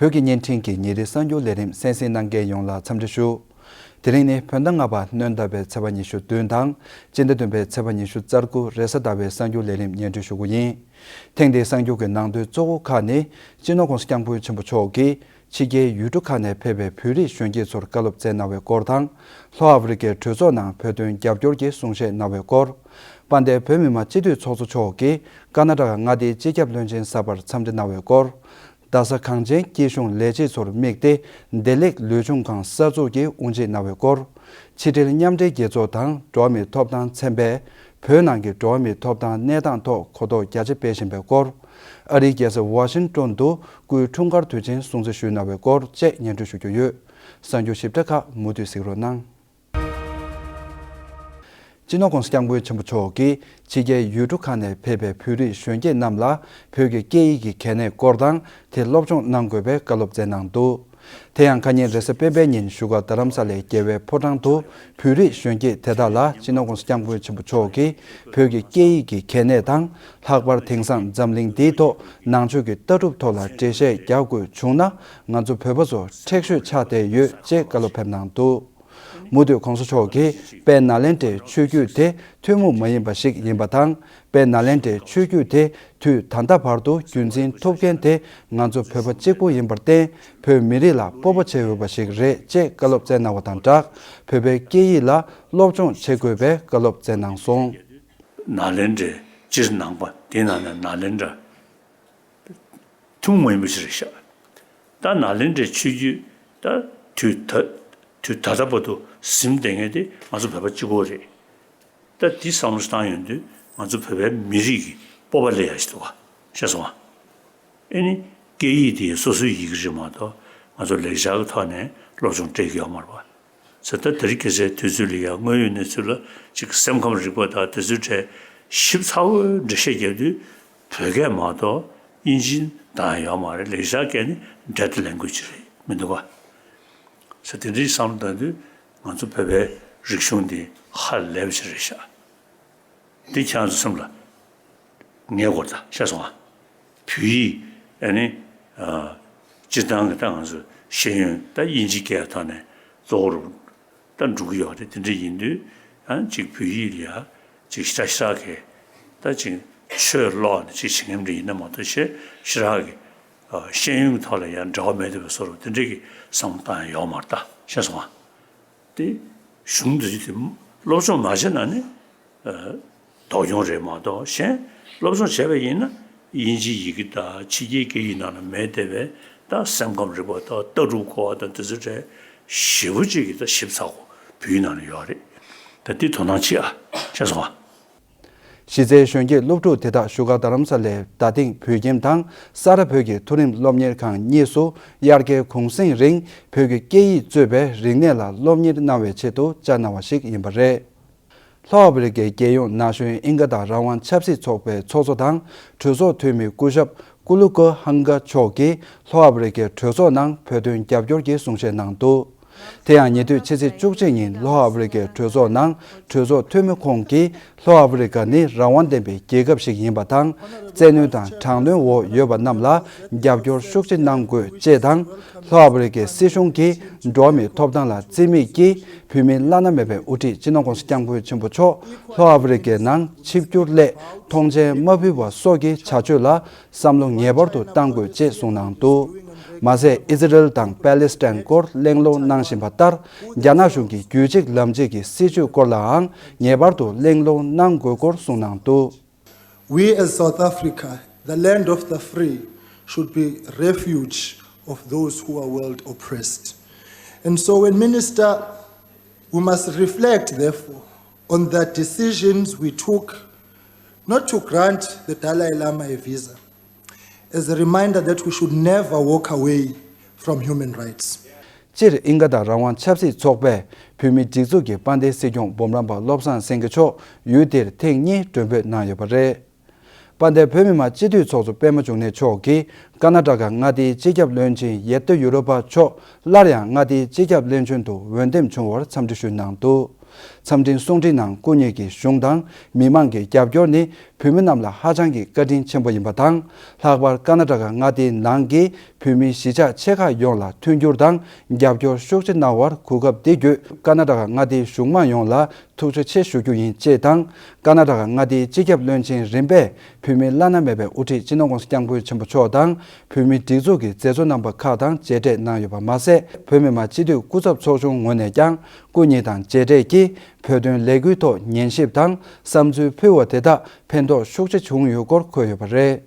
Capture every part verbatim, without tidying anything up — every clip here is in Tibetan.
བོད་ཀྱི་བརྙན་འཕྲིན་གྱི་ཉིན་རེའི་གསར་འགྱུར་ལས་རིམ་གསན་གཟིགས་གནང་མཁན་ཡོངས་ལ་འཚམས་འདྲི་ཞུ། དེ་རིང་ནི་བོད་ཟླ་ལྔ་པ་སྔོན་ཟླ་བའི་ཚེས་པ་ཉི་ཤུ་བདུན་དང་སྤྱི་ཟླ་བདུན་པའི་ཚེས་པ་ཉི་ཤུ་རྩ་དགུ་རེས་གཟའ་ཟླ་བའི་གསར་འགྱུར་ལས་རིམ་སྙན་སྒྲོན་ཞུ་རྒྱུ་ཡིན། ཐེངས་འདིའི་གསར་འགྱུར་གྱི་ནང་དོན་གཙོ་བོ་ཁག་ནི། སྤྱི་ནོར་༧གོང་ས་༧སྐྱབས་མགོན་ཆེན་པོ་མཆོག་གིས་ཕྱི་རྒྱལ་ཡུལ་གྲུ་ཁག་ནས་ཕེབས་པའི་བོད་རིགས་གཞོན་སྐྱེས་ཚོར་བཀའ་སློབ་སྩལ་གནང་བའི་སྐོར་དང་། ལྷོ་ཨ་ཧྥེ་རི་ཁའི་གྲོས་ཚོགས་ནང་བོད་དོན་རྒྱབ་སྐྱོར་གྱི་གསུང་བཤད་གནང་བའི་སྐོར། དཔལ་ལྡན་བོད་མི་མང་སྤྱི་འཐུས་ཚོགས་གཙོ་མཆོག་གིས་ཀ་ན་ཊ་ཀ་མངའ་སྡེའི་སྤྱི་ཁྱབ་བློན་ཆེན་གསར་པར་འཚམས་འདྲི་གནང་བའི་སྐོར། རྡ་ས་གངས་ཅན་སྐྱིད་གཤོངས་ལས་བྱེད་ཚོར་དམིགས་ཏེ་བདེ་ལེགས་ལུས་སྦྱོང་ཁང་གསར་འཛུགས་ཀྱི་དབུ་འབྱེད་གནང་བའི་སྐོར། ཕྱི་འབྲེལ་མཉམ་འབྲེལ་རྒྱལ་ཚོགས་དང་འགྲོ་བ་མིའི་ཐོབ་ཐང་ཚན་པས་བོད་ནང་གི་འགྲོ་བ་མིའི་ཐོབ་ཐང་གནས་སྟངས་ཐོག་གོ་རྟོགས་རྒྱ་ཆེ་སྤེལ་བཞིན་པའི་སྐོར། ཨ་རིའི་རྒྱལ་ས་ཝ་ཤིང་ཏོན་དུ་སྐུའི་འཁྲུངས་སྐར་དུས་ཆེན་སྲུང་བརྩི་ཞུས་གནང་བའི་སྐོར་བཅས་སྙན་སྒྲོན་ཞུ་རྒྱུ་ཡོད། གསར་འགྱུར་ཞིབ་ཕྲ་ཁག་མུ་མཐུད་གཟིགས་རོགས་གནང་། སྤྱི་ནོར་༧གོང་ས་༧སྐྱབས་མགོན་ཆེན་པོ་མཆོག་གིས་ཕྱི་རྒྱལ་ཡུལ་གྲུ་ཁག་ནས་ཕེབས་པའི་བོད་རིགས་གཞོན་སྐྱེས་རྣམས་ལ་བོད་ཀྱི་སྐད་ཡིག་གི་གལ་གནད་སྐོར་དང་དེ་སློབ་སྦྱོང་གནང་དགོས་པའི་བཀའ་སློབ་སྩལ་གནང་འདུག་དེ་ཡང་ཁ་ཉིན་རེས་གཟའ་སྤེན་པའི་ཉིན་བཞུགས་སྒར་རྡ་རམ་ས་ལའི་རྒྱལ་བའི་ཕོ་བྲང་དུ་བོད་རིགས་གཞོན་སྐྱེས་དེ་དག་ལ་སྤྱི་ནོར་༧གོང་ས་༧སྐྱབས་མགོན་ཆེན་པོ་མཆོག་གིས་བོད་ཀྱི་སྐད་ཡིག་གི་གལ་གནད་དང་། ལྷག་པར་དེང་སང་འཛམ་གླིང་འདིའི་ཐོག་ནང་ཆོས་ཀྱི་ལྟ་གྲུབ་ཐོག་ལ་འགྲེལ་བཤད་རྒྱག་དགོས་བྱུང་ན་ང་ཚོ་བོད་པ་ཚོ་མཁྲེགས་ཤོས་ཆགས་བསྡད་ཡོད་ཅེས་བཀའ་སློབ་ཕེབས་གནང་འདུག་མུ་མཐུད་༧གོང་ས་མཆོག་གིས་དཔལ་ནཱ་ལེནྡྲའི་ཆོས་བརྒྱུད་དེ་ཐུན་མོང་མ་ཡིན་པ་ཞིག་ཡིན་པ་དང་། དཔལ་ནཱ་ལེནྡྲའི་ཆོས་བརྒྱུད་དེ་དུས་ད་ལྟ་བར་དུ་རྒྱུན་འཛིན་ཐུབ་མཁན་དེ་ང་ཚོ་བོད་པ་གཅིག་པུ་ཡིན་པར་བརྟེན་བོད་མི་རིགས་ལ་སྤོབས་པ་བྱེད་འོས་པ་ཞིག་རེད་ཅེས་བཀའ་སློབ་སྩལ་གནང་བ་དང་སྦྲགས། བོད་པའི་སྐད་ཡིག་ལ་སློབ་སྦྱོང་བྱེད་དགོས་པའི་བཀའ་སློབ་སྩལ་གནང་སོང་། ནཱ་ལེནྡྲའི་སྤྱིར་ནང་པ་དེའི་ནང་ནས་ནཱ་ལེནྡྲ་ཐུན་མོང་མ་ཡིན་པ་ཞིག་རེད་ཤག་ད་ནཱ་ལེནྡྲའི་ཆོས་བརྒྱུད་ད་དུས་ད་དུས་ད་ལྟ་བར་དུ་ཟིན་བསྡད་མཁན་དེ་ང་ཚོ་བོད་པ་གཅིག་པོ་རེད། ད་འདི་བསམ་བློ་བཏང་ཡོང་དུས་ང་ཚོ་བོད་པའི་མི་རིགས་ཀྱི་སྤོབས་པ་སླེབས་ཡག་ཞིག་འདུག་ག་ཤེས་སོང་ང་། ཨེ་ནི་སྐད་ཡིག་དེ་སོ་སོའི་ཡི་གེ་རེད་མ་གཏོགས་ང་ཚོ་ལེགས་སྦྱར་གྱི་ཐོག་ནས་སློབ་སྦྱོང་སྤྲད་ཀྱི་ཡོད་མ་རེད་པ། ཟེར་ད་དེ་རིང་ཁ་སང་དུས་ཚོད་ལ་ཡང་དངོས་ཡོད་གནས་ཚུལ་ལ་ཅིག་སེམས་ཁམས་རིག་པ་དང་དེ་ཚོའི་གྲས་ཞིབ་ཚགས་པོའི་འགྲེལ་བཤད་རྒྱབ་དུས་བོད་སྐད་མ་གཏོགས་དབྱིན་ཇི་དང་ཡོད་མ་རེད། ལེགས་སྦྱར་སྐད་ནི་dead language་རེད་མི་འདུག་ག་ཟེར་དེ་འདྲའི་བསམ་བློ་བཏང་དུས་ང་ཚོ་བོད་པའི་རིག་གཞུང་འདི་ཧ་ལས་པ་ཞིག་རེད་ཤག་འདི་ཁྱེད་རང་ཚོ་སེམས་ལ་ངེས་དགོས་ད་ཤེས་སོང་ང་། བོད་ཡིག་ཨ་ནི་སྤྱིར་བཏང་གི་ད་ང་ཚོ་ཤེས་ཡོན་ད་དབྱིན་ཇི་སྐད་ཐོག་ནས་གཙོ་བོར་ད་འགྲོ་གི་ཡོད་རེད། དེ་འདྲ་ཡིན་དུས་ཨ་ཅིག་བོད་ཡིག་ལ་ཡ་ཅིག་ཞེ་དྲག་ཞེ་དྲག་གི་ད་ཅིག་ཆོས་ཀློག་ནས་ཅིག་བྱེད་མཁན་འདྲ་ཡིན་ན་མ་གཏོགས་ཞེ་ཞེ་དྲག་གི་ཤེས་ཡོན་གྱི་ཐོག་ལ་ཡང་འབྲེལ་བ་མེད་འདུག་པའི་བཟོ་འདྲ་དེ་འདྲ་གི་བསམ་བློ་བཏང་ཡ་ཡོད་མ་རེད་ད་ཤེས་སོང་ང་། དེ་གཞུང་འདི་ཚོ་དེ་སློབ་སྦྱོང་མ་བྱས་ན་ནི་ལྡོག་གྱོང་རེད་མ་གཏོགས་གཞན་སློབ་སྦྱོང་བྱས་པ་ཡིན་ན་དབྱིན་ཇིའི་ཡི་གེ་དང་ཕྱི་རྒྱལ་སྐད་ཡིག་ནང་ལ་མེད་བསྡད་པའི་ད་སེམས་ཁམས་རིག་པ་དང་ལྟ་གྲུབ་སྐོར་བ་དང་དེ་ཚོ་གྲས་ཞེ་པོ་ཅིག་གི་ད་ཞིབ་ཚགས་པོ་བོད་ཡིག་ནང་ལ་ཡོད་རེད། ད་འདི་དོ་སྣང་བྱེད་ཨ་ཤེས་སོང་ཨ། གཞི་རྩའི་གཞོན་སྐྱེས་སློབ་ཕྲུག་དེ་དག་བཞུགས་སྒར་རྡ་རམ་ས་ལའི་རྡ་སྟེང་བོད་ཁྱིམ་དང་ས་རཱ་བོད་ཀྱི་མཐོ་རིམ་སློབ་གཉེར་ཁང་གཉིས་སུ་དབྱར་ཁའི་གུང་གསེང་རིང་བོད་ཀྱི་སྐད་ཡིག་གཙོས་པའི་རིག་གནས་ལ་སློབ་གཉེར་གནང་བའི་ཆེད་དུ་བཅར་གནང་བ་ཞིག་ཡིན་པ་རེད། ལྷོ་ཨ་ཧྥེ་རི་ཁའི་རྒྱལ་ཡོངས་ན་གཞོན་ཨིང་ག་དང་རང་དབང་ཆབ་སྲིད་ཚོགས་པའི་ཚོགས་གཙོ་དང་གྲོས་ཚོགས་འཐུས་མི་སྐུ་ཞབས་ཀུ་ལུ་ཀོ་ཧང་ག་མཆོག་གིས་ལྷོ་ཨ་ཧྥེ་རི་ཁའི་གྲོས་ཚོགས་ནང་བོད་དོན་རྒྱབ་སྐྱོར་གྱི་གསུང་བཤད་གནང་འདུག་དེ་ཡང་ཉེ་དུས་ཕྱི་ཚེས་བཅུ་གཅིག་ཉིན་ལྷོ་ཨ་ཧྥེ་རི་ཁའི་གྲོས་ཚོགས་ནང་གྲོས་ཚོགས་འཐུས་མི་ཁོང་གིས་ལྷོ་ཨ་ཧྥེ་རི་ཁ་ནི་རང་དབང་ལྡན་པའི་རྒྱལ་ཁབ་ཞིག་ཡིན་པ་དང་། བཙན་གནོན་དང་དྲག་གནོན་འོག་ཡོད་པ་རྣམས་ལ་རྒྱབ་སྐྱོར་ཤུགས་ཆེ་གནང་དགོས་ཅེས་དང་། ལྷོ་ཨ་ཧྥེ་རི་ཁའི་སྲིད་གཞུང་གིས་འགྲོ་བ་མིའི་ཐོབ་ཐང་ལ་བརྩི་མེད་ཀྱིས་བོད་མིའི་བླ་ན་མེད་པའི་དབུ་ཁྲིད་སྤྱི་ནོར་༧གོང་ས་༧སྐྱབས་མགོན་ཆེན་པོ་མཆོག་ལྷོ་ཨ་ཧྥེ་རི་ཁའི་ནང་ཆིབས་བསྒྱུར་སླད་ཐོངས་མཆན་མ་ཕུལ་བ་སོགས་ཀྱི་བྱ་སྤྱོད་ལ། བསམ་བློ་ངེས་པར་དུ་གཏང་དགོས་ཅེས་གསུངས་གནང་འདུག་མ་ཟད་ཨི་ཛི་རལ་དང་པེ་ལེ་སི་ཐན་སྐོར་གླེང་སློང་གནང་བཞིན་པ་ལྟར། རྒྱ་ནག་གཞུང་གི་རྒྱུད་གཅིག་ལམ་གཅིག་གི་སྲིད་བྱུས་སྐོར་ལའང་ངེས་པར་དུ་གླེང་སློང་གནང་དགོས་སྐོར་གསུངས་གནང་འདུག We as South Africa, the land of the free, should be refuge of those who are well oppressed. And so when Minister, we must reflect therefore on the decisions we took not to grant the Dalai Lama a visa, as a reminder that we should never walk away from human rights. སྤྱིར་ཨིང་ག་དང་རང་དབང་ཆབ་སྲིད་ཚོགས་པས་བོད་མིའི་སྒྲིག་འཛུགས་ཀྱི་དཔལ་ལྡན་སྲིད་སྐྱོང་འབུམ་རམས་པ་བློ་བཟང་སེང་གེ་མཆོག་ཡུལ་དེར་ཐེངས་གཉིས་མགྲོན་འབོད་གནང་ཡོད་པ་རེད། དཔལ་ལྡན་བོད་མི་མང་སྤྱི་འཐུས་ཚོགས་གཙོ་པད་མ་འབྱུང་གནས་མཆོག་གིས་ཀ་ན་ཊ་ཀ་མངའ་སྡེའི་སྤྱི་ཁྱབ་བློན་ཆེན་ཡེ་ཏོ་ཡུ་རོ་པ་མཆོག་སླར་ཡང་མངའ་སྡེའི་སྤྱི་ཁྱབ་བློན་ཆེན་དུ་འོས་འདེམས་བྱུང་བར་འཚམས་འདྲི་ཞུས་གནང་འདུག་འཚམས་འཕྲིན་གསུང་འཕྲིན་ནང་སྐུ་ཉིད་ཀྱིས་གཞུང་དང་མི་མང་གི་རྒྱབ་སྐྱོར་ནི་བོད་མི་རྣམས་ལ་ཧ་ཅང་གི་བཀའ་དྲིན་ཆེན་པོ་ཡིན་པ་དང་། ལྷག་པར་ཀར་ན་ཊ་ཀ་མངའ་སྡེའི་ནང་གི་བོད་མི་གཞིས་ཆགས་ཆེ་ཁག་ཡོངས་ལ་མཐུན་འགྱུར་དང་རྒྱབ་སྐྱོར་ཤུགས་ཆེ་གནང་བར་གོ་སྐབས་འདི་བརྒྱུད་ཀར་ན་ཊ་ཀ་མངའ་སྡེའི་གཞུང་མང་ཡོངས་ལ་ཐུགས་རྗེ་ཆེ་ཞུ་རྒྱུ་ཡིན་ཅེས་དང་། ཀར་ན་ཊ་ཀ་མངའ་སྡེའི་སྤྱི་ཁྱབ་བློན་ཆེན་རིམ་པས་བོད་མིའི་བླ་ན་མེད་པའི་དབུ་ཁྲིད་སྤྱི་ནོར་༸གོང་ས་༸སྐྱབས་མགོན་ཆེན་པོ་མཆོག་དང་། བོད་མིའི་སྒྲིག་འཛུགས་ཀྱི་མཛད་གཙོ་རྣམ་པ་ཁག་དང་མཇལ་འཕྲད་གནང་ཡོད་པ་མ་ཟད། བོད་མི་མང་སྤྱི་འཐུས་སྐུ་ཚབ་ཚོགས་ཆུང་ངོས་ནས་ཀྱང་སྐུ་ཉིད་དང་མཇལ་འཕྲད་ཀྱིས་བོད་དོན་ལས་འགུལ་ཐོག་ཉན་ཞིབ་དང་བསམ་ཚུལ་ཕུལ་བ་དེ་དག་ཕན་ཐོགས་ཤུགས་ཆེ་བྱུང་ཡོད་སྐོར་འཁོད་ཡོད་པ་རེད།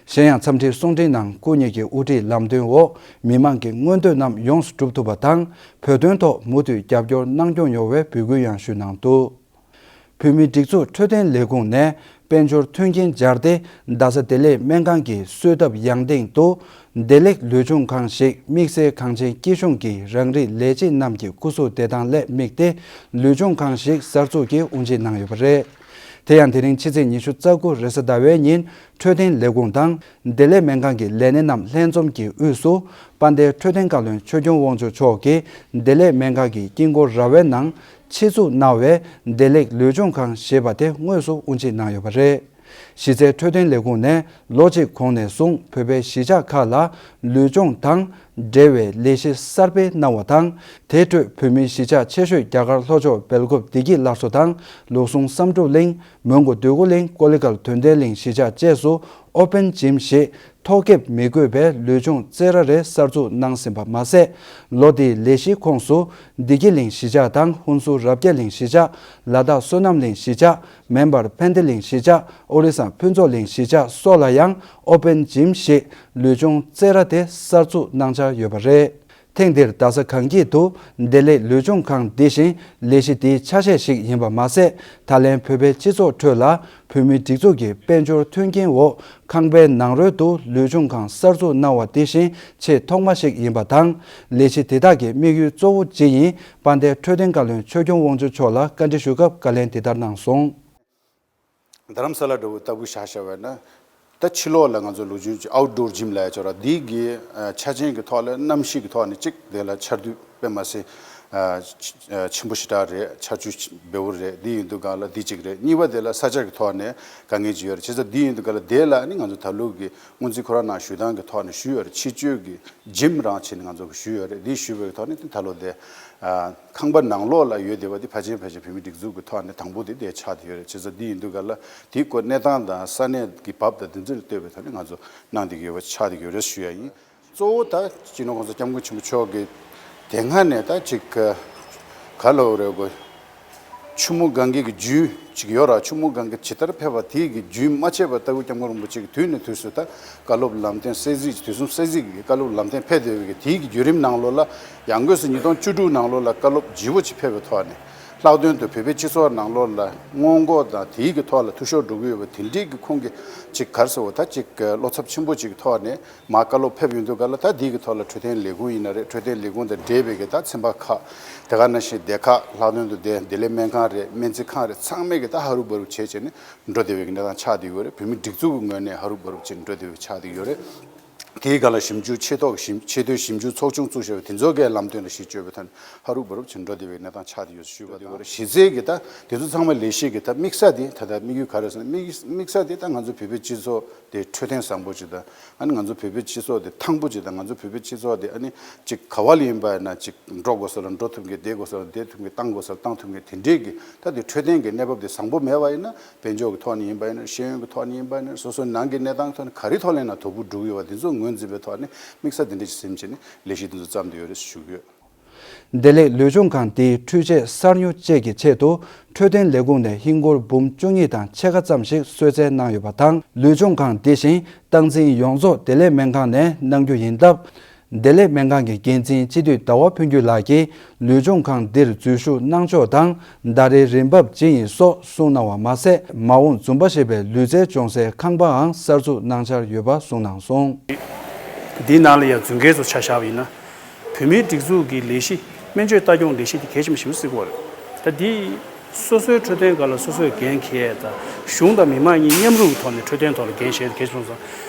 གཞན་ཡང་འཚམས་འདྲིའི་གསུང་འཕྲིན་ནང་སྐུ་ཉིད་ཀྱི་དབུ་ཁྲིད་ལམ་སྟོན་འོག་མི་མང་གི་མངོན་འདོད་རྣམས་ཡོངས་སུ་འགྲུབ་ཐུབ་པ་དང་། བོད་དོན་ཐོག་མུ་མཐུད་རྒྱབ་སྐྱོར་གནང་སྐྱོང་ཡོང་བའི་འབོད་སྐུལ་ཡང་ཞུས་གནང་འདུག་བོད་མིའི་སྒྲིག་འཛུགས་འཕྲོད་བསྟེན་ལས་ཁུངས་ནས་དཔལ་འབྱོར་མཐུན་རྐྱེན་སྦྱར་ཏེ། རྡ་ས་བདེ་ལེགས་སྨན་ཁང་གི་གསོལ་ཐབ་ཡང་སྟེང་དུ། བདེ་ལེགས་ལུས་སྦྱོང་ཁང་ཞིག་དམིགས་བསལ་གངས་ཅན་སྐྱིད་གཤོངས་ཀྱིས་རང་རིགས་ལས་བྱེད་རྣམས་ཀྱི་སྐུ་གཟུགས་བདེ་ཐང་ལ་དམིགས་ཏེ། ལུས་སྦྱོང་ཁང་ཞིག་གསར་འཛུགས་ཀྱིས་དབུ་འབྱེད་གནང་ཡོད་པ་རེད། དེ་ཡང་དེ་རིང་ཕྱི་ཚེས་ཉི་ཤུ་རྩ་དགུ་རེས་གཟའ་ཟླ་བའི་ཉིན། འཕྲོད་བསྟེན་ལས་ཁུངས་དང་། བདེ་ལེགས་སྨན་ཁང་གི་ལས་སྣེ་རྣམས་ལྷན་འཛོམས་ཀྱིས་དབུས་སུ། དཔལ་ལྡན་འཕྲོད་བསྟེན་བཀའ་བློན་ཆོས་སྐྱོང་དབང་ཕྱུག་མཆོག་གིས། བདེ་ལེགས་སྨན་ཁང་གི་དཀྱིལ་འཁོར་ར་བའི་ནང་། ཆེད་འཛུགས་གནང་བའི། བདེ་ལེགས་ལུས་སྦྱོང་ཁང་ཞེས་པ་དེ་དངོས་སུ་དབུ་འབྱེད་གནང་ཡོད་པ་རེད། གཞི་རྩའི་འཕྲོད་བསྟེན་ལས་ཁུངས་ནས་ལོ་གཅིག་གོང་ནས་བཟུང་བོད་པའི་གཞིས་ཆགས་ཁག་ལ་ལུས་སྦྱོང་དང་འབྲེལ་བའི་ལས་གཞི་གསར་སྤེལ་གནང་བ་དང་། དེའི་ཁྲོད་བོད་མིའི་གཞིས་ཆགས་ཆེ་ཤོས་རྒྱ་གར་ལྷོ་ཕྱོགས་སྦེལ་ཀོབ་བདེ་སྐྱིད་སླར་གསོ་དང་། ལུགས་ཟུང་བསམ་གྲུབ་གླིང་། མོན་གྷོ་འདོད་རྒུ་གླིང་། ཀོ་ལི་གྷལ་དོན་ལྡན་གླིང་གཞིས་ཆགས་བཅས་སུ་ཨོ་པན་ཇིམ་ཞེས་ཐོག་ཁེབས་མི་དགོས་པའི་ལུས་སྦྱོང་རྩེད་ར་རེ་གསར་འཛུགས་གནང་ཟིན་པ་མ་ཟད། ལོ་འདིའི་ལས་གཞིའི་ཁོངས་སུ་བདེ་སྐྱིད་གླིང་གཞིས་ཆགས་དང་ཧུན་སུར་རབ་རྒྱས་གླིང་གཞིས་ཆགས། ལ་དྭགས་བསོད་ནམས་གླིང་གཞིས་ཆགས། མེན་པར་ཕན་བདེ་གླིང་གཞིས་ཆགས། ཨོ་རི་ས་ཕུན་ཚོགས་གླིང་གཞིས་ཆགས་སོགས་ལ་ཡང་ཨོ་པན་ཇིམ་ཞེས་ལུས་སྦྱོང་རྩེད་ར་དེ་གསར་འཛུགས་གནང་འཆར་ཡོད་པ་རེད། ཐེངས་འདིར་རྡ་ས་གངས་སྐྱིད་དུ་བདེ་ལེགས་ལུས་སྦྱོང་ཁང་འདི་བཞིན་ལས་གཞི་འདིའི་ཆ་ཤས་ཤིག་ཡིན་པ་མ་ཟད། ད་ལན་བོད་པའི་སྤྱི་ཚོགས་ཁྲོད་ལ་བོད་མིའི་སྒྲིག་འཛུགས་ཀྱི་དཔལ་འབྱོར་མཐུན་རྐྱེན་འོག་ཁང་པའི་ནང་རོལ་དུ་ལུས་སྦྱོང་ཁང་གསར་འཛུགས་གནང་བ་འདི་བཞིན་ཆེས་ཐོག་མ་ཞིག་ཡིན་པ་དང་། ལས་གཞི་དེ་དག་གི་དམིགས་ཡུལ་གཙོ་བོ་གཅིག་ཡིན། དཔལ་ལྡན་འཕྲོད་བསྟེན་བཀའ་བློན་ཆོས་སྐྱོང་དབང་ཕྱུག་མཆོག་ལ་བཀའ་འདྲི་ཞུ་སྐབས་བཀའ་ལན་འདི་ལྟར་གནང་སོང་། རྡ་རམ་ས་ལ་འདྲ་བོ་ལྟ་བུ་བཞག་བཞག་པ་ན། ད་ཕྱི་ལོགས་ལ་ང་ཚོ་ལུས་སྦྱོང་ཨའུ་ཊི་ཌོར་ཇིམ་ལབ་ཡ་ཅིག་ཡོད་རེད། འདི་གི་ཆ་རྐྱེན་གྱི་ཐོག་ལ་གནམ་གཤིས་ཀྱི་ཐོག་ནས་གཅིག་དེ་ལ་ཆར་དུས་དཔེ་མ་སྲིད་ཆེན་པོ་ཞེ་དྲག་རེད། ཆར་ཆུ་འབེལ་པོ་རེད། འདི་ཡིན་དུས་ག་ལ་འདི་གཅིག་རེད། གཉིས་པ་དེ་ལ་ས་ཆ་གི་ཐོག་ནས་དཀའ་ངལ་ཅིག་ཡོད་རེད། བྱས་ཙང་འདི་ཡིན་དུས་ག་ལ་དེ་ལ་ནི་ང་ཚོ་ད་ལོ་གི་སྔོན་རྩིས་ཁོ་རང་ནང་ཞུ་སྟངས་ཀྱི་ཐོག་ནས་ཞུས་ཡོད་རེད། ཕྱི་སྤྱོད་ཀྱི་ཇིམ་རང་བྱས་ནས་ང་ཚོ་གི་ཞུས་ཡོད་རེད། འདི་ཞུས་པའི་ཐོག་ནས་ད་ལོ་དེ་ཁང་པ་ནང་ལོགས་ལ་ཡོད་བསྡད་པ་འདི་ཕལ་ཆེར་ཕལ་ཆེར་བོད་མི་སྒྲིག་འཛུགས་ཀྱི་ཐོག་ནས་དང་པོ་དེ་དེ་ཆགས་བསྡད་ཡོད་རེད། བྱས་ཙང་འདི་ཡིན་དུས་ག་ལ་དེའི་སྐོར་གནས་སྟངས་དང་ས་གནས་ཀྱི་བབ་དང་དེ་ཚོ་ལ་ལྟོས་པའི་ཐོག་ནས་ང་ཚོ་གནང་བསྡད་ཀྱི་ཡོད་པ་ཆགས་བསྡད་ཀྱི་ཡོད་རེད་ཞུ་ཡ་ཡིན། གཙོ་བོ་ད་སྤྱི་ནོར་༸གོང་ས་༸སྐྱབས་མགོན་ཆེན་པོ་མཆོག་གིས་དེ་སྔ་ནས་ད་ཅིག་ག་ལབ་རེད་གོ། ཆུ་མོ་གངྒཱའི་གི་རྒྱུན་ཅིག་ཡོད་ར། ཆུ་མོ་གངྒཱ་ཇི་ལྟར་ཕེབས་པ་དེའི་གི་རྒྱུན་མ་ཆད་པ་ལྟ་བུ་སྐྱབས་མགོན་རིན་པོ་ཆེ་གི་དུས་ནས་དུས་སུ་ད་བཀའ་སློབ་ལམ་སྟོན་གསལ་གཟིགས། དུས་གསུམ་གསལ་གཟིགས་ཀྱི་བཀའ་སློབ་ལམ་སྟོན་ཕེབས་བསྡད་པའི་གི་དེའི་གི་བརྒྱུད་རིམ་ནང་ལོགས་ལ་ཡང་སྒོས་སུ་ཉིས་སྟོང་བཅུ་དྲུག་ནང་ལོགས་ལ་བཀའ་སློབ་ལྗིད་པོ་ཅིག་ཕེབས་པའི་ཐོག་ནས་ལྷག་དོན་དུ་བོད་པའི་སྤྱི་ཚོགས་ནང་ལོགས་ལ་སྔོན་འགོག་དང་དེའི་གི་ཐོག་ལ་འཐུས་ཤོར་འགྲོ་གི་ཡོད་པ་དེ་འདྲའི་གི་ཁོང་གི་ཅིག་ག་རེ་ཟེར་བ་ད་ཅིག་བློ་འཚབ་ཆེན་པོ་ཅིག་གི་ཐོག་ནས། མར་བཀའ་སློབ་ཕེབས་ཡོང་དུས་ག་ལ་ད་འདི་གི་ཐོག་ལ་འཕྲོད་བསྟེན་ལས་ཁུངས་ཡིན་ན་རེད། འཕྲོད་བསྟེན་ལས་ཁུངས་དང་འབྲེལ་བའི་གི་ད་ཚན་པ་ཁག་དེ་ག་ནང་བཞིན་སྡེ་ཁག་ལྷག་དོན་དུ་དེ་བདེ་ལེགས་སྨན་ཁང་རེད། སྨན་རྩིས་ཁང་རེད། ཚང་མས་གི་ད་ཧ་རུབ་བ་རུབ་བྱས་བྱས་ནས་འགྲོ་བསྡད་པའི་གི་གནས་སྟངས་ཆགས་བསྡད་ཡོད་རེད། བོད་མི་སྒྲིག་འཛུགས་ཀྱི་ངོས་ནས་ཧ་རུབ་བ་རུབ་བྱས་ནས་འགྲོ་བསྡད་པའི་ཆགས་བསྡད་ཡོད་རེད། དེའི་སྒང་ལ་ཞིབ་འཇུག་ཆེས་ཐོག་ཞིབ་ཆེས་མཐོའི་ཞིབ་འཇུག་ཚོགས་ཆུང་བཙུགས་བཞག་པ་དེ་ཚོ་གའི་ལམ་སྟོན་ལ་གཞི་བཅོལ་བའི་ཐད་ནས་ཧ་རུབ་བ་རུབ་བྱས་ནས་འགྲོ་བསྡད་པའི་གནས་སྟངས་ཆགས་བསྡད་ཡོད་ཞུས་པ་དང་། གཞི་རྩའི་གི་ད་དེ་ཚོ་ཚང་མ་ལས་གཞི་གི་ད་དམིགས་ས་དེ་ད་ལྟ་དམིགས་ཡུལ་ག་རེ་ཟེར་ན་དམིགས་དམིགས་ས་དེ་ད་ང་ཚོ་བོད་པའི་སྤྱི་ཚོགས་དེ་འཕྲོད་བསྟེན་བཟང་པོ་ཅིག་དང་། ཨ་ནི་ང་ཚོ་བོད་པའི་སྤྱི་ཚོགས་དེ་ཐང་པོ་ཅིག་དང་། ང་ཚོ་བོད་པའི་སྤྱི་ཚོགས་དེ་ཨ་ནི་ཅིག་ག་བ་ལ་ཡིན་པ་ཡིན་ན་ཅིག་འགྲོ་དགོས་ས་ལ་འགྲོ་ཐུབ་མཁན། བསྡད་དགོས་ས་ལ་བསྡད་ཐུབ་མཁན། བཏང་དགོས་ས་ལ་བཏང་ཐུབ་མཁན། དེ་འདྲའི་གི་ད་དེ་འཕྲོད་བསྟེན་གི་གནས་བབ་དེ་བཟང་པོ་མེད་པ་ཡིན་ན། དཔལ་འབྱོར་གི་ཐོག་ནས་ཡིན་པ་ཡིན་ན། ཤེས་ཡོན་གི་ཐོག་ནས་ཡིན་པ་ཡིན་ན། སོ་སོའི་ནང་གི་གནས་སྟངས་ཐོག་ནས་ག་རེ་ཐོག་ལ་ཡིན་ན་དོ་ཁུར་སྒྲུབ་ཀྱི་ཡོད་པ་དེ་ཚོ་ངོས་འཛིན་པའི་ཐོག་ནས་དམིགས་ས་དེ་འདྲ་ཞིག་ཟིན་བྱས་ནས་ལས་གཞི་དེ་ཚོ་བརྩམས་བསྡད་ཡོད་རེད་ཞུ་གི་ཡོད། བདེ་ལེགས་ལུས་སྦྱོང་ཁང་དེའི་འཕྲུལ་ཆས་གསར་ཉོ་བཅས་ཀྱི་ཆེད་དུ་འཕྲོད་བསྟེན་ལས་ཁུངས་ནས་ཧིན་སྒོར་འབུམ་བཅུ་གཉིས་དང་ཕྱེད་ཀ་ཙམ་ཞིག་གསོལ་སྩལ་གནང་ཡོད་པ་དང་། ལུས་སྦྱོང་ཁང་དེ་བཞིན་སྟངས་འཛིན་ཡོངས་རྫོགས་བདེ་ལེགས་སྨན་ཁང་ནས་གནང་རྒྱུ་ཡིན་སྟབས། བདེ་ལེགས་སྨན་ཁང་གི་འགན་འཛིན་སྤྱི་འཐུས་ཟླ་བ་ཕུན་རྒྱུད་ལགས་ཀྱིས་ལུས་སྦྱོང་ཁང་འདིར་འཛུལ་ཞུགས་གནང་ཕྱོགས་དང་། ཟླ་རེའི་རིན་འབབ་ཇི་ཡིན་སོགས་གསུངས་གནང་བ་མ་ཟད། མ་འོངས་འཛོམས་པ་ཞེས་པའི་ལུས་རྩལ་སྦྱོང་སའི་ཁང་པའང་གསར་འཛུགས་གནང་འཆར་ཡོད་པ་གསུངས་གནང་སོང་། འདིའི་ནང་ལ་ཡང་རྫུན་རྐྱལ་ཚོ་ཆ་བཞག་པ་ཡིན་ན། བོད་མིའི་སྒྲིག་འཛུགས་ཀྱི་ལས་གཞི་སྨན་བཅོས་ལྟ་སྐྱོང་ལས་གཞི་དེ་གལ་ཆེན་པོ་ཞེ་པོ་ཅིག་རེད། ད་འདི་སོ་སོའི་འཕྲོད་བསྟེན་སྒང་ལ་སོ་སོས་འགན་འཁྱེར་ཡས་དང་། གཞུང་དང་མི་མང་གཉིས་མཉམ་རུབ་ཀྱི་ཐོག་ནས་འཕྲོད་བསྟེན་ཐོག་ལ་འགན་བཞེས་དེ་གལ་ཆེན་པོ་སོང་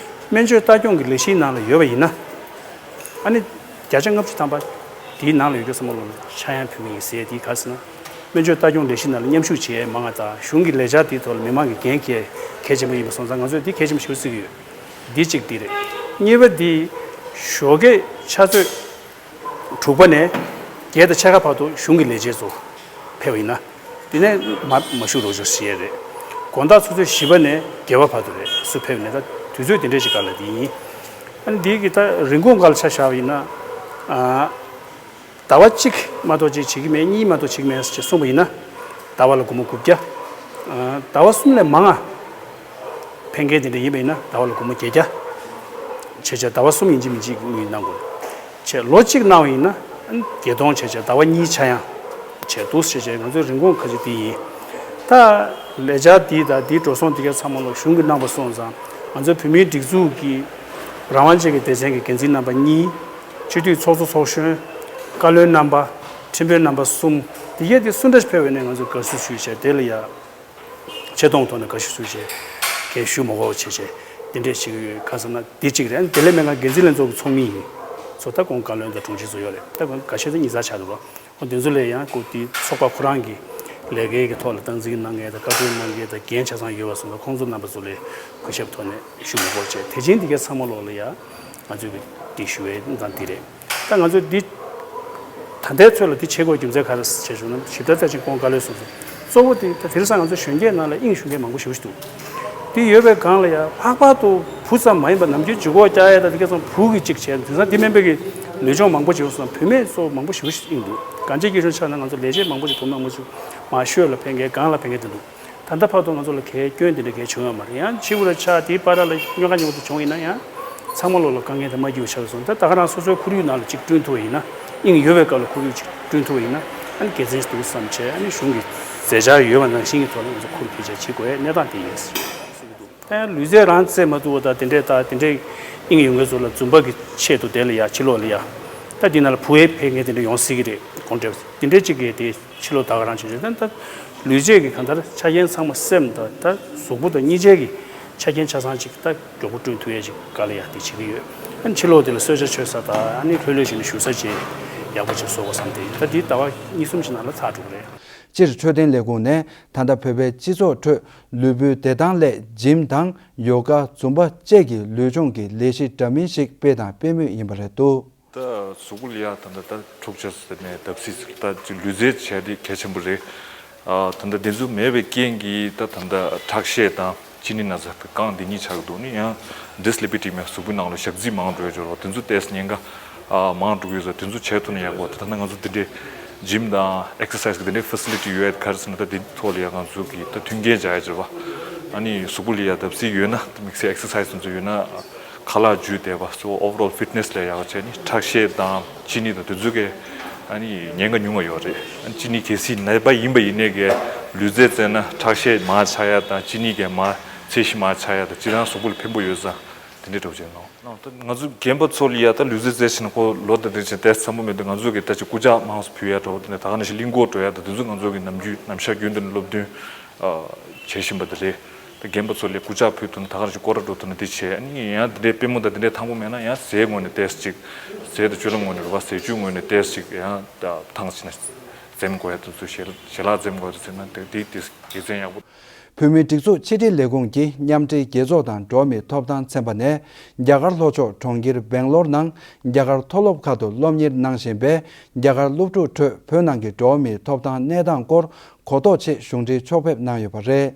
ཙང་། སྨན་བཅོས་ལྟ་སྐྱོང་གི་ལས་གཞིའི་ནང་ལ་ཡོད་པ་ཡིན་ན། ཨ་ནི་བརྒྱ་ཆ་ལྔ་བཅུ་ཐམ་པ་དེའི་ནང་ལ་ཡོད་རྒྱུ་བསམ་བློ་ལ་ཆག་ཡང་ཕུལ་གྱི་ཡིན་ཟེར། དེ་ག་རེ་ཟེར་ན། སྨན་བཅོས་ལྟ་སྐྱོང་ལས་གཞི་ནང་ལ་མཉམ་ཞུགས་བྱེད་ཡས་མང་བ་དང་གཞུང་གི་ལས་འཆར་དེའི་ཐོག་ལ་མི་མང་གི་འགན་འཁྱེར་གལ་ཆེན་པོ་ཡིན་པ་སོང་ཙང་ང་ཚོས་འདི་གལ་ཆེན་པོ་ཞིག་བརྩི་གི་ཡོད། འདི་གཅིག་འདི་རེད། གཉིས་པ་འདི་ཞོགས་ཀས་ཆུ་ཚོད་དྲུག་པ་ནས་བརྒྱད་དང་ཕྱེད་ཀ་བར་དུ་གཞུང་གི་ལས་བྱེད་ཚོ་ཕེབས་པ་ཡིན་ན། དེ་ནས་མ་མ་ཞུགས་རོགས་ཞུ་ཞུ་ཡས་རེད། དགོང་དག་ཆུ་ཚོད་བཞི་པ་ནས་བརྒྱད་པ་བར་དུ་རེད། སུ་ཕེབས་ནས་ད་དུས་ཚོད་དེ་འདྲས་ཅིག་སྒང་ལ་དེ་ཡིན། ཨ་ནི་འདི་གི་ད་རིན་གོང་སྒང་ལ་ཆ་བཞག་པ་ཡིན་ན། ཨ། ཟླ་བ་གཅིག་མ་གཏོགས་ཅིག་བྱེད་ཀྱི་མེད། གཉིས་མ་གཏོགས་བྱེད་ཀྱི་མེད་ཅེས་གསུངས་པ་ཡིན་ན། ཟླ་བ་ལ་སྒོར་མོ་དགུ་བརྒྱ། ཨ། ཟླ་བ་གསུམ་ལས་མང་ང་ཕན་མཁན་དེ་འདྲ་ཡིན་པ་ཡིན་ན་ཟླ་བ་ལ་སྒོར་མོ་བརྒྱད་བརྒྱ། བྱས་བྱས་ཟླ་བ་གསུམ་ཡིན་གཅིག་མིན་གཅིག་དངུལ་གནང་དགོས། བྱས་ལོ་གཅིག་གནང་བ་ཡིན་ན་བརྒྱད་སྟོང་བྱས་བྱས་ཟླ་བ་གཉིས་ཆག་ཡང་བྱས་འདུག། བྱས་བྱས་ང་ཚོའི་རིན་གོང་ཁ་ཅིག་དེ་ཡིན། ད་ལས་འཆར་འདི་དང་འདིའི་འགྲོ་སོང་འདི་ག་ཚང་མ་ལོ་གཞུང་གིས་གནང་པ་སོང་ཙང་ང་ཚོའི་བོད་མིའི་སྒྲིག་འཛུགས་ཀྱི་རང་དབང་ཅན་གྱི་སྡེ་ཚན་གྱི་འགན་འཛིན་རྣམ་པ་གཉིས། སྤྱི་འཐུས་ཚོགས་གཙོ་ཚོགས་གཞོན། བཀའ་བློན་རྣམ་པ། ཁྲིམས་དཔོན་རྣམ་པ་གསུམ། འདི་གས་དེ་སུ་འདྲ་ཞིག་ཕེབས་པ་ཡིན་ན་ང་ཚོས་དགའ་བསུ་ཞུས་བྱས་དེ་ལ་ཡ། ཆེ་མཐོང་ཐོག་ནས་དགའ་བསུ་ཞུས་བྱས། གས་ཞུ་མ་དགོས་བྱས་བྱས། འདི་འདྲས་བྱེད་ཀྱི་ཡོད། གང་ཟེར་ན་འདི་གཅིག་རེད། དེ་ལས་མེད་ང་འགན་འཛིན་ལྷན་ཚོགས་ཀྱི་ཚོགས་མི་ཡིན། ཚོ་ད་ཁོང་བཀའ་བློན་དང་དྲུང་ཆེ་ཚོ་ཡོད་རེད། ད་ཁོང་འགའ་ཤས་དེ་ཉི་ཤུ་ཆགས་འདུག་ལ། ཁོང་དེ་ཚོ་ལས་ཡང་ཁོ་དེ་ཚོགས་པ་ཁོ་རང་གི་ལས་ཀའི་གི་ཐོག་ལ་སྟངས་འཛིན་གནང་མཁན་དང་བཀའ་བཀོད་གནང་མཁན་དང་འགན་ཆ་ཚང་ཡོད་པ་སོང་ཙང་ཁོང་ཚོ་རྣམ་པ་ཚོ་ལས་གུས་ཞབས་ཐོག་ནས་ཞུ་མི་དགོས་བྱས། དེ་བཞིན་འདི་གའི་ཚང་མ་ལོག་ལ་ཡ་ང་ཚོས་གི་འདི་ཞུ་བའི་སྟངས་འདི་རེད། ད་ང་ཚོས་འདི་ད་ལྟའི་ཚོད་ལ་འདི་བྱེད་དགོས་རྒྱུ་མཚན་ག་རེ་བྱས་བྱུང་ན་ཞིབ་ཕྲ་ལྟ་ཅིང་ཁོང་བཀའ་ལན་གསུངས་སོང་། གཙོ་བོ་དེ་ད་དེང་སང་ང་ཚོ་གཞོན་སྐྱེས་ནང་ལ་དབྱིངས་ཞུགས་མཁན་མང་པོ་ཞེ་པོ་ཞིག་འདུག། དེ་ཡོད་པའི་སྒང་ལ་ཡང་ལྷག་པར་དུ་བུ་ཙམ་མ་ཡིན་པར་ནམ་རྒྱུན་ལྗིད་ཁོག་རྒྱག་ཡས་དང་དེ་ག་ཚང་བུ་གི་གཅིག་བྱས། དེང་སང་དེ་མིན་པའི་གི་ལུས་སྦྱོང་མང་པོ་བྱེད་དགོས་སོང་། བུད་མེད་ཚོ་མང་པོ་ཞེ་པོ་ཞིག་ཨིན་འདུག། གང་ཅི་སྐྱེས་ཆུང་ཆགས་ན་ང་ཚོ་ལས་བྱེད་མང་པོ་ཞིག་བུ་མང་པོ་ཞིག་མར་ཤོད་ལ་ཕན་མཁན་སྒང་ལ་ཕན་མཁན་དེ་འདུག། ད་ལྟ་བར་དུ་ང་ཚོ་ལ་གའི་སྐྱོན་དེ་འདྲ་གའི་བྱུང་ཡོད་མ་རེད། ཡང་ཕྱི་དབུགས་ལ་ཆགས་དེའི་བར་ལ་སྨྱོ་ཁ་སྨྱོ་དེ་བྱུང་ཡིན་ན་ཡང་ཚང་མ་ལོག་ལ་དཀའ་ངལ་དེ་མ་སྐྱེལ་བ་ཆགས་སོང་། ད་ད་ག་རང་སོ་སོའི་ཁོར་ཡུག་ནང་ལ་གཅིག་བསྐྲུན་ཐུབ་པ་ཡིན་ན། དབྱིངས་ཡོད་པའི་སྐབས་ལ་ཁོར་ཡུག་ཅིག་བསྐྲུན་ཐུབ་པ་ཡིན་ན་ཨ་ནི་དགེ་མཚན་ཞིག་འདུག་བསམ་བྱས། ཨ་ནི་གཞུང་གི་མཛད་འཆར་ཡོད་པ་ནང་བཞིན་གྱི་ཐོག་ནས་ང་ཚོ་ཁུར་ཕུལ་བྱས་བྱེད་དགོས་གནས་སྟངས་དེ་ཡིན། ད་ཡང་ལུས་རྩལ་རང་རྩེད་མ་ཐུབ་པ་དང་དེ་འདྲས་ད་དེ་འདྲས་དབྱིངས་ཡོད་མཁན་ཚོ་ལ་འཛུམ་པ་གི་ཆེད་དུ་དེ་ལ་ཡ་ཕྱི་ལོགས་ལ་ཡ་ད་འདི་ནང་ལ་བུ་ཡས་ཕེབས་མཁན་དེ་འདྲས་ཡོང་སྲིད་ཀྱི་རེད། གོང་འགྲེལ་དེ་འདྲས་གཅིག་གིས་དེ་ཕྱི་ལོགས་ད་ག་རང་བྱེད་བྱེད་ད་ད་ལུས་རྩལ་གྱི་གང་ལྟར་ཆ་རྐྱེན་ཚང་མ་སེམས་དང་ད་གཟུགས་པོ་དང་གཉིས་ཆ་གི་ཆ་རྐྱེན་ཆ་ཚང་ཅིག་ད་མགྱོགས་པོ་བསྐྲུན་ཐུབ་ཡས་ཅིག་ག་ལ་ཡ་དེ་བྱེད་ཀྱི་ཡོད། ཨ་ནི་ཕྱི་ལོགས་དེ་ལ་གསོལ་ཇ་མཆོད་ས་དང་ཨ་ནི་ལྷོད་ལྷོད་བྱས་ནས་བཞུགས་ས་ཅིག་ཡག་པོ་ཅིག་བཟོ་དགོས་བསམ་སྟེ་ད་འདི་ཟླ་བ་གཉིས་གསུམ་ཅིག་ནང་ལ་ཚར་འགྲོ་གི་རེད། སྤྱིར་འཕྲོད་བསྟེན་ལས་ཁུངས་ནས་ད་ལྟ་བོད་པའི་སྤྱི་ཚོགས་ཁྲོད་ལུས་པོའི་བདེ་ཐང་སླད་ཇིམ་དང་ཡོ་ག་འཛུམ་པ་བཅས་ཀྱི་ལུས་སྦྱོང་གི་ལས་གཞི་འདྲ་མིན་ཞིག་སྤེལ་དང་སྤེལ་མུས་ཡིན་པ་རེད་འདུག། ད་གཟུགས་པོ་ལ་ཡ་ད་ལྟ་ད་འཁྲུག་ཆ་ཟེར་ནས་བརྡབ་གསིག་ཟེར་ད་ཅིག་ལུས་རྩལ་བྱས་དེ་གལ་ཆེན་པོ་རེད། ཨ་ད་ལྟ་དེ་ཚོ་མེད་པའི་རྐྱེན་གྱིས་ད་ད་ལྟ་ཁྲག་ཤེད་དང་གཅིན་སྙི་ན་ཚ་གི་རྐང་འདི་གཉིས་ཆགས་འདུག་ནི་ཡང་ཌི་སི་ལི་པི་ཊི་མེད་གཟུགས་པོའི་ནང་ལ་ཞག་རྩི་མང་འགྲོ་ཡ་འབྱོར་བ་དེ་ཚོ་ཏོག་ཙམ་ཉེན་ཁ་ཨ་མང་འགྲོ་གི་ཡོད་ས། དེ་ཚོ་བྱས་ཐུབ་ན་ཡག་པོ། ད་ད་ལྟ་ང་ཚོ་དེ་འདྲའི་ཇིམ་དང་ཨེག་སར་སའི་ཛི་གི་དེ་འདྲའི་ཕེ་སི་ལི་ཊི་ཡོད་ཡ་ག་རེ་ཟེར་ན་ད་དེ་ཐོག་ལ་ཡ་ང་ཚོ་གི་ད་མཐུན་རྐྱེན་སྦྱར་ཡ་འབྱོར་བ། ཨ་ནི་གཟུགས་པོ་ལ་ཡ་བརྡབ་གསིག་ཡོད་ན་ད་དམིགས་བསལ་ཨེག་སར་སའི་ཛི་དེ་ཚོ་ཡོད་ན། ཁ་ལག་འཇུ་བསྡད་པ་སོགས་ཨོ་ཝར་ཨོལ་ཕིཊ་ནེ་སི་ལ་ཡག་བྱས་ནི་ཁྲག་ཤེད་དང་གཅིན་སྙི་དང་དེ་ཚོ་གའི་ཨ་ནི་ཉེན་ཁ་ཉུང་བ་ཡོད་རེད། ཨ་ནི་གཅིན་སྙི་གལ་སྲིད་ན་པ་ཡིན་པ་ཡིན་ནའི་གའི་ལུས་རྩལ་རྩེད་ན་ཁྲག་ཤེད་མར་ཆག་ཡ་དང་གཅིན་སྙི་གའི་མར་ཚད་གཞི་མར་ཆག་ཡ་དང་སྤྱིར་བཏང་གཟུགས་པོ་ལ་ཕན་པོ་ཡོད་ཙང་དེ་འདྲའི་འདྲ་བོ་བྱས་གནང་། ད་ང་ཚོ་རྒན་པ་ཚོ་ལ་ཡ་ད་ལུས་རྩལ་རྩེད་བཞིན་ཁོ་ལོ་དང་དེ་བཞིན་ཏོག་ཙམ་པོ་མེད་དུས་ང་ཚོ་གི་ད་ཅིག་རྐུབ་བཀྱག་མང་ཙམ་ཕུལ་ཡ་འདྲ་བོ་དེ་འདྲ་ད་ག་ནང་བཞིན་གླིང་སྐོར་འགྲོ་ཡ་དང་དེ་ཚོ་ང་ཚོ་གི་ནམ་རྒྱུན་ནམ་ཞག་རྒྱུན་དུ་ནས་སློབ་སྟོན་བྱེད་བཞིན་པ་དེ་རེད། ད་རྒན་པ་ཚོ་ལ་རྐུབ་བཀྱག་ཕུལ་ཐུབ་ན་ད་ག་རང་ཞིག་སྐོར་ར་འགྲོ་ཐུབ་ན་དེ་བྱས། ཨ་ནི་ཡང་དེ་འདྲའི་པུས་མོ་དང་དེ་འདྲའི་ཐང་པོ་མེད་ན་ཡང་ཟས་ངོས་ནས་ཏོག་ཙམ་ཅིག་ཟས་དང་སྤྱོད་ལམ་ངོས་ནས་རེད་བ། ཟས་བཅུད་ངོས་ནས་ཏོག་ཙམ་ཅིག་ཡང་ཐང་ཕྱིན་ན་འཛེམ་དགོས་ཡ་དེ་ཚོ་ཞལ་ཞལ་ལག་འཛེམ་དགོས་ཡ་དེ་ཚོ་ཟེར་ན་དེ་དེ་དེ་དགེ་མཚན་ཡག་པོ། བོད་མིའི་སྒྲིག་འཛུགས་ཕྱི་དྲིལ་ལས་ཁུངས་ཀྱིས་མཉམ་འབྲེལ་རྒྱལ་ཚོགས་དང་འགྲོ་བ་མིའི་ཐོབ་ཐང་ཚན་པ་ནས་རྒྱ་གར་ལྷོ་ཕྱོགས་གྲོང་ཁྱེར་སྦེང་ལོར་ནང་རྒྱ་གར་མཐོ་སློབ་ཁག་ཏུ་སློབ་གཉེར་གནང་བཞིན་པའི་རྒྱ་གར་སློབ་ཕྲུག་ཁྲོད་བོད་ནང་གི་འགྲོ་བ་མིའི་ཐོབ་ཐང་གནས་སྟངས་སྐོར་གོ་རྟོགས་ཆེད་གཞུང་འབྲེལ་ཕྱོགས་ཕེབས་གནང་ཡོད་པ་རེད།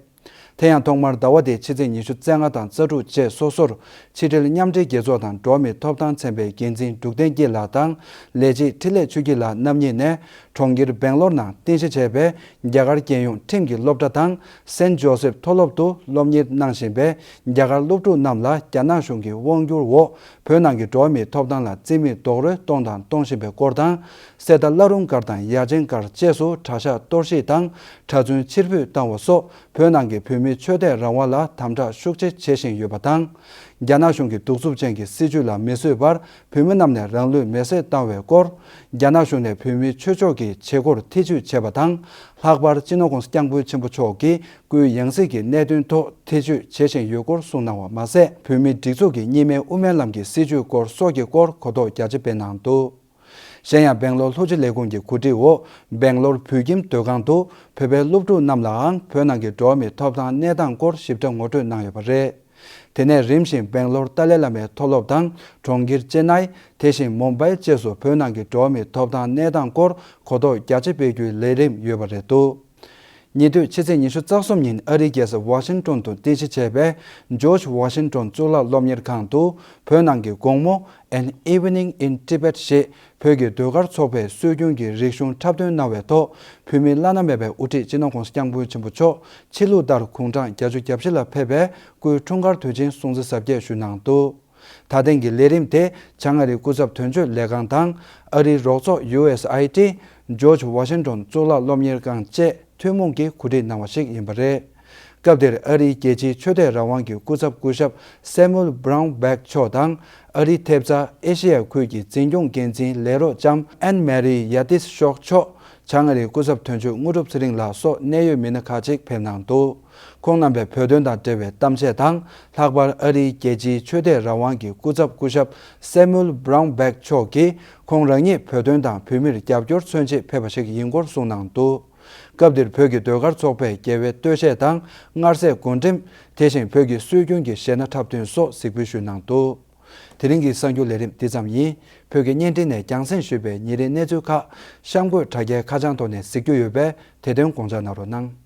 དེ་ཡང་ཐོག་མར་ཟླ་བ་འདིའི་ཕྱི་ཚེས་ཉི་ཤུ་རྩ་ལྔ་དང་རྩ་དྲུག་བཅས་སོ་སོར་ཕྱི་དྲིལ་མཉམ་འབྲེལ་རྒྱལ་ཚོགས་དང་འགྲོ་བ་མིའི་ཐོབ་ཐང་ཚན་པའི་འགན་འཛིན་འབྲུག་བསྟན་སྐྱིད་ལགས་དང་ལས་བྱེད་འཕྲིན་ལས་ཆོས་སྐྱིད་ལགས་རྣམ་གཉིས་ནས་གྲོང་ཁྱེར་སྦེང་ལོར་ནང་རྟེན་གཞི་བྱས་པའི་རྒྱ་གར་རྒྱལ་ཡོངས་ཁྲིམས་ཀྱི་སློབ་གྲྭ་དང་སེན་ཇོ་སེབ་མཐོ་སློབ་ཏུ་སློབ་གཉེར་གནང་བཞིན་པའི་རྒྱ་གར་སློབ་ཕྲུག་རྣམས་ལ་རྒྱ་ནག་གཞུང་གི་དབང་བསྒྱུར་འོག་བོད་ནང་གི་འགྲོ་བ་མིའི་ཐོབ་ཐང་ལ་བརྩི་མེད་རྡོག་རོལ་གཏོང་དང་གཏོང་བཞིན་པའི་སྐོར་དང་། གསེར་རྟ་བླ་རུང་སྒར་དང་ཡ་ཆེན་སྒར་བཅས་སུ་གྲྭ་ཤག་གཏོར་བཤིག་དང་གྲྭ་བཙུན་ཕྱིར་འབུད་བཏང་བ་སོགས་བོད་ནང་གི་བོད་མིའི་ཆོས་དད་རང་དབང་ལ་དམ་དྲག་ཤུགས་ཆེ་བྱེད་བཞིན་ཡོད་པ་དང་། རྒྱ་ནག་གཞུང་གི་གདུག་རྩུབ་ཅན་གྱི་སྲིད་བྱུས་ལ་མི་བཟོད་པར་བོད་མི་རྣམས་ནས་རང་ལུས་མེར་སྲེག་བཏང་བའི་སྐོར། རྒྱ་ནག་གཞུང་ནས་བོད་མིའི་ཆོས་ཕྱོགས་ཀྱི་བྱེད་སྒོར་ཐེ་ཇུས་བྱས་པ་དང་། ལྷག་པར་སྤྱི་ནོར་༸གོང་ས་༸སྐྱབས་མགོན་ཆེན་པོ་མཆོག་གི་སྐུའི་ཡང་སྲིད་ཀྱི་གནད་དོན་ཐོག་ཐེ་ཇུས་བྱེད་བཞིན་ཡོད་སྐོར་གསུངས་གནང་བ་མ་ཟད། བོད་མིའི་སྒྲིག་འཛུགས་ཀྱི་གཉིས་སྨན་དབུ་མའི་ལམ་གྱི་སྲིད་བྱུས་སྐོར་སོགས་ཀྱི་སྐོར་གོ་རྟོགས་རྒྱ་ཆེ་སྤེལ་གནང་འདུག། གཞན་ཡང་སྦེང་ལོར་ལྷོ་སྤྱི་ལས་ཁུངས་ཀྱི་གོ་སྒྲིག་འོག་སྦེང་ལོར་བོད་ཁྱིམ་སྡོད་ཁང་དུ་བོད་པའི་སློབ་ཕྲུག་རྣམས་ལའང་བོད་ནང་གི་འགྲོ་བ་མིའི་ཐོབ་ཐང་གནས་སྟངས་སྐོར་ཞིབ་ཕྲ་ངོ་སྤྲོད་གནང་ཡོད་པ་རེད། དེ་ནས་རིམ་བཞིན་སྦེང་ལོར་ཏཱ་ལའི་བླ་མའི་མཐོ་སློབ་དང་གྲོང་ཁྱེར་ཅེ་ནའི། དེ་བཞིན་མུམ་བྷའི་བཅས་སུ་བོད་ནང་གི་འགྲོ་བ་མིའི་ཐོབ་ཐང་གནས་སྟངས་སྐོར་གོ་རྟོགས་རྒྱ་ཆེ་སྤེལ་རྒྱུའི་ལས་རིམ་ཡོད་པ་རེད་འདུག་ཉེ་དུས་ཕྱི་ཚེས་ཉི་ཤུ་རྩ་གསུམ་ཉིན་ཨ་རིའི་རྒྱལ་ས་ཝ་ཤིང་ཏོན་དུ་རྟེན་གཞི་བྱས་པའི་ཇོརྗ་ཝ་ཤིང་ཏོན་གཙུག་ལག་སློབ་གཉེར་ཁང་དུ་བོད་ནང་གི་དགོང་མོ་An Evening in Tibet ཞེས་བོད་ཀྱི་ཟློས་གར་ཚོགས་པས་སྲོལ་རྒྱུན་གྱི་རིག་གཞུང་འཁྲབ་སྟོན་གནང་བའི་ཐོག་བོད་མིའི་བླ་ན་མེད་པའི་དབུ་ཁྲིད་སྤྱི་ནོར་༧གོང་ས་༧སྐྱབས་མགོན་ཆེན་པོ་མཆོག་ཕྱི་ལུགས་ལྟར་དགུང་གྲངས་བརྒྱད་ཅུ་གྱ་བཞི་ལ་ཕེབས་པའི་སྐུའི་འཁྲུངས་སྐར་དུས་ཆེན་སྲུང་བརྩི་གཟབ་རྒྱས་ཞུས་གནང་འདུག་ད་ཐེངས་ཀྱི་ལས་རིམ་དེ་བྱང་ཨ་རིའི་སྐུ་ཚབ་དོན་གཅོད་ལས་ཁང་དང་ཨ་རིའི་རོགས་ཚོགས་ཡུ་ཨེས་ཨའི་ཊི། ཇོརྗ་ཝ་ཤིང་ཏོན་གཙུག་ལག་སློབ་གཉེར་ཁང་བཅས་ཐུན་མོང་གིས་གོ་སྒྲིག་གནང་བ་ཞིག་ཡིན་པ་རེད། སྐབས་དེར་ཨ་རིའི་རྒྱལ་སྤྱིའི་ཆོས་དད་རང་དབང་གི་སྐུ་ཚབ་སྐུ་ཞབས་སེ་མུལ་བྷ་རའུན་བྷེག་མཆོག་དང་ཨ་རིའི་ཐེབས་རྩ་ཨེ་ཤེ་ཡ་ཁུལ་གྱི་འཛིན་སྐྱོང་འགན་འཛིན་ལས་རོགས་ལྕམ་ཨན་མེ་རི་ཡ་ཏིས་ཤོག་མཆོག་བྱང་ཨ་རིའི་སྐུ་ཚབ་དོན་གཅོད་དངོས་གྲུབ་ཚེ་རིང་ལགས་སོགས་གནད་ཡོད་མི་སྣ་ཁག་ཅིག་ཕེབས་གནང་འདུག་ཁོང་རྣམ་པས་བོད་དོན་དང་འབྲེལ་བའི་གཏམ་བཤད་དང་། ལྷག་པར་ཨ་རིའི་རྒྱལ་སྤྱིའི་ཆོས་དད་རང་དབང་གི་སྐུ་ཚབ་སྐུ་ཞབས་སེ་མུལ་བྷ་རའུན་བྷེག་མཆོག་གིས་ཁོང་རང་ཉིད་བོད་དོན་དང་བོད་མིར་རྒྱབ་སྐྱོར་མཚོན་ཆེད་ཕེབས་པ་ཞིག་ཡིན་སྐོར་གསུངས་གནང་འདུག་སྐབས་དེར་བོད་ཀྱི་ཟློས་གར་ཚོགས་པས་རྒྱལ་བའི་སྟོད་གཞས་དང་། མངར་ཟས་གོ་འགྲེམས། དེ་བཞིན་བོད་ཀྱི་སྲོལ་རྒྱུན་གྱི་གཞས་སྣ་འཁྲབ་སྟོན་སོགས་གཟིགས་འབུལ་ཞུས་གནང་འདུག་དེ་རིང་གི་གསར་འགྱུར་ལས་རིམ་འདི་ཙམ་ཡིན། བོད་ཀྱི་བརྙན་འཕྲིན་ནས་རྒྱང་སྲིང་ཞུས་པའི་ཉིན་རེའི་གནས་ཚུལ་ཁག་གཤམ་འཁོད་དྲ་རྒྱའི་ཁ་བྱང་ཐོག་ནས་གཟིགས་རྒྱུ་ཡོད་པས་དེ་དོན་དགོངས་འཇགས་གནང་རོགས་གནང་།